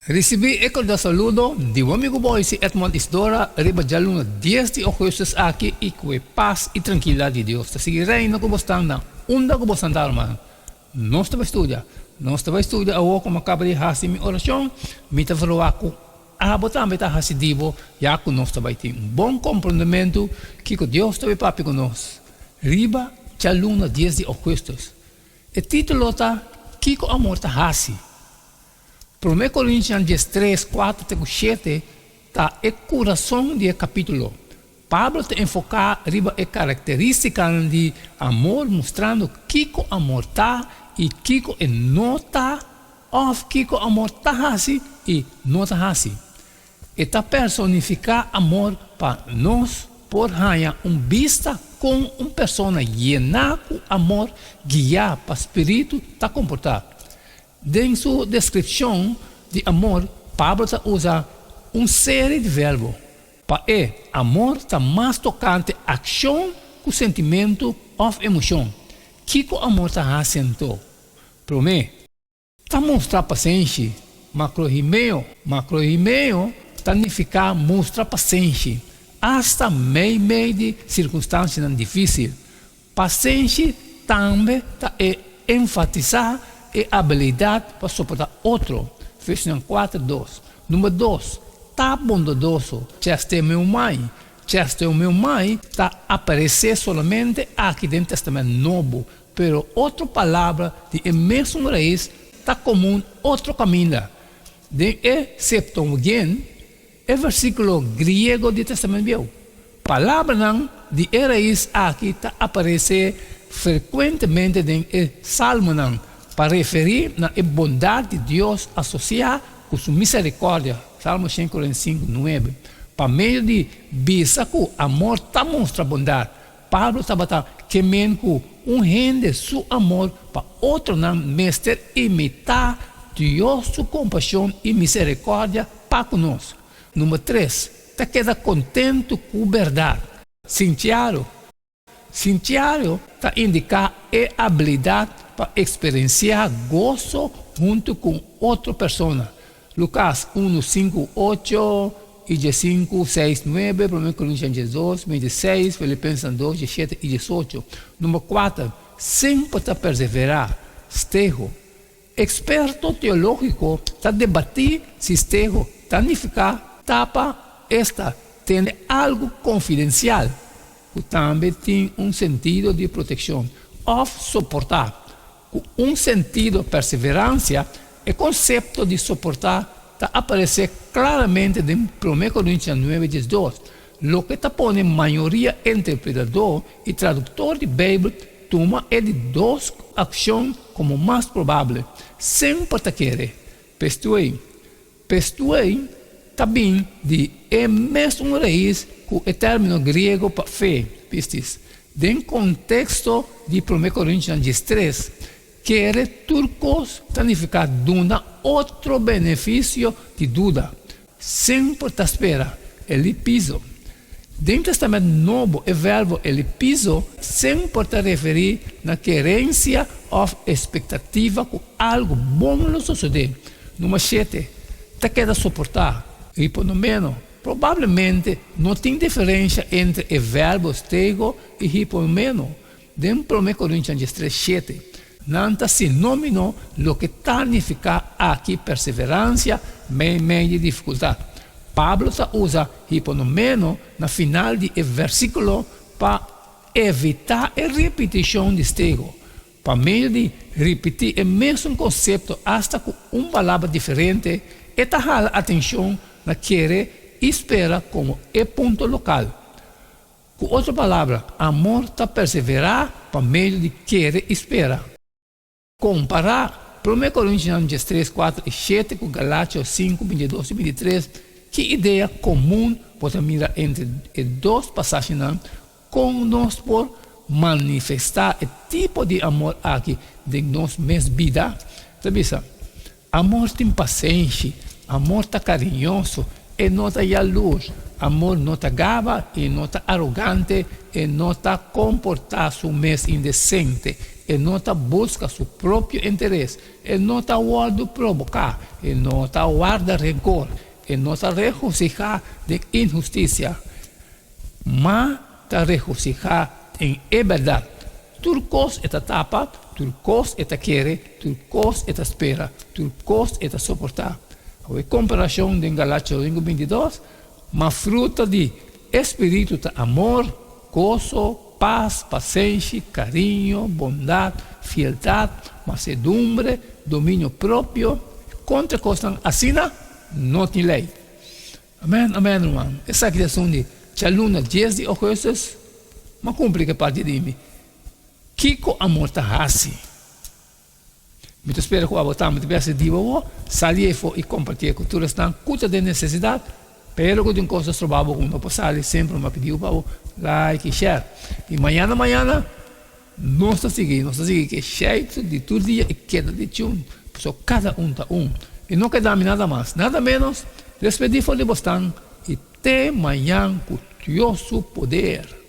Risibí e kordial saludo di bo amigu Boyce Edmond Isdora riba djaluna dies di ougùstùs aki i ku e pas i trankilidat di Dios ta sigui reina ku bosnan na unda ku bosnan ta ruman. Nos ta bai studia. Nos ta bai studia awor ku mi a kaba di hasi mi orashon. Mi ta verwagt ku abo tambe ta hasi di bo ya ku nos ta bai tin un bon komprondementu kiko Dios ta bai papia ku nos riba djaluna dies di ougùstùs. E título ta Kiko Amor Ta Hasi? Promé Korintian 13, 4 te ku 7 ta e kurason di e kapítulo. Pablo ta enfoká riba e karakterístikanan di amor mustrando kiko amor ta i kiko e no ta òf kiko amor ta hasi i no ta hasi. E ta personifiká amor pa nos por haña un bista kon un persona yená ku amor guiá pa spiritu ta komportá. Den su deskripshon di amor, Pablo ta usa un seri di verbo. Pa e, amor ta mas tokante akshon ku sentimentu òf emoshon. Kiko amor ta hasi anto? Promé, ta mustra pasenshi, makrohimeo. Makrohimeo ta nifiká mustra pasenshi, asta meimei di sirkunstansianan difísil. Pasenshi tambe ta e enfatisá e abilidat pa soportá otro, Efesionan 4, 2. Number 2, ta bondadoso. Chestemeumai. Chestemeumai ta aparesé solamente aki den Tèstamènt Nobo, pero otro palabra di e mesun rais ta komun otro kaminda. Den e Septuagint, E versíkulo griego di Tèstamènt Bieu. Palabranan di e rais aki ta aparesé frekuentemente den e Salmonan pa referí na e bondat di Dios asosiá ku su miserikòrdia, Salmo 145, 9. Pa medio di bisa ku amor ta mustra bondat, Pablo tabata ke men ku un hende su amor pa otronan mester imitá Dios su kompashon i miserikòrdia pa ku nos. Number tres, ta keda kontentu ku bèrdat. Sintiado. Sintiado ta indiká e abilidat pa eksperensiá goso huntu ku un otro persona. Lukas 1, 5, 8 i 15, 6, 9, Promé Korintian 12, 26, Filipensenan 2, 17 i 18. Number 4, Semper ta perseverá, stego. Eksperto teológiko ta debatí si stego ta nifiká tapa, esta, tene algu konfidensial, ku tambe tin un sentido di protekshon, òf soportá. Ku un sentido perseveransia, e konsepto di soportá ta aparesé klaramente den Promé Korintian 9, 12, loke ta pone mayoria interpretadó i traduktor di Beibel tuma e di dos opshon komo mas probabel. Semper ta kere. Pestuei. Pestuei ta bin di e mesun rais ku e término griego pa fe, pistis. Den konteksto di Promé Korintionan 13, kere tur kos ta nifiká duna otro benefisio di duda. Semper ta spera, elipizo. Den Tèstamènt Nobo e verbo elipizo semper ta referí na kerensia òf espektativa ku algu bon lo sosodé. Number 7, ta keda soportá. Hiponomeno. Probablemente no tin diferensha entre e verbo stego i hiponomeno den Promé Korintian 13, 7. Nan ta sinómino loke ta nifiká aki perseveransia meimei di difikultat. Pablo ta usa hiponomeno na final di e versíkulo pa evitá e ripitishon di stego. Pa medio di ripití e mesun konsepto asta ku un palabra diferente, e ta hala atenshon na kere i spera komo e punto lokal. Ku otro palabra, amor ta perseverá pa medio di kere i spera. Kompará Promé Korintionan 13, 4 i 7 ku Galatio 5, 22 i 23, ki idea komun bo ta mira entre e dos pasashinan? Kon nos por manifestá e tipo di amor aki den nos mes bida? Ta bisa, Amor tin pasenshi, amor ta kariñoso, E no ta yalurs. Amor no ta gaba, e no ta arogante, e no ta komportá su mes indesente, e no ta buska su propio interes, e no ta wòrdu proboká, e no ta warda renkor, e no ta regosihá den inhustisia, ma ta regosihá den e bèrdat. Tur kos e ta tapa, tur kos e ta kere, tur kos e ta spera, tur kos e ta soportá. Awe e komparashon den Galatia 5, 22, Ma fruta di e Spiritu ta amor, goso, pas, pasenshi, kariño, bondat, fieldat, mansedumbre, dominio propio. Kontra kosnan asina no tin lei. Amèn, amèn, ruman. Esaki ta esun di djaluna 10 di ougùstùs. M'a kumpli ku e parti di mi. Kiko amor ta hasi? Mi ta spera ku abo tambe ta bin hasi diba bo, sali efo i kompartié ku tur esnan ku ta den nesesidat. Pero ku tin kos ta stroba bo ku no por sali, semper mi a pidi bo pa bo like i share. I mañana mañana nos ta sigui, nos ta sigui ku e sheitu di tur dia i keda di tune, pasobra kada un ta un. I no keda mi nada mas, nada ménos, despedí for di bosnan i te mañan ku Dios su poder.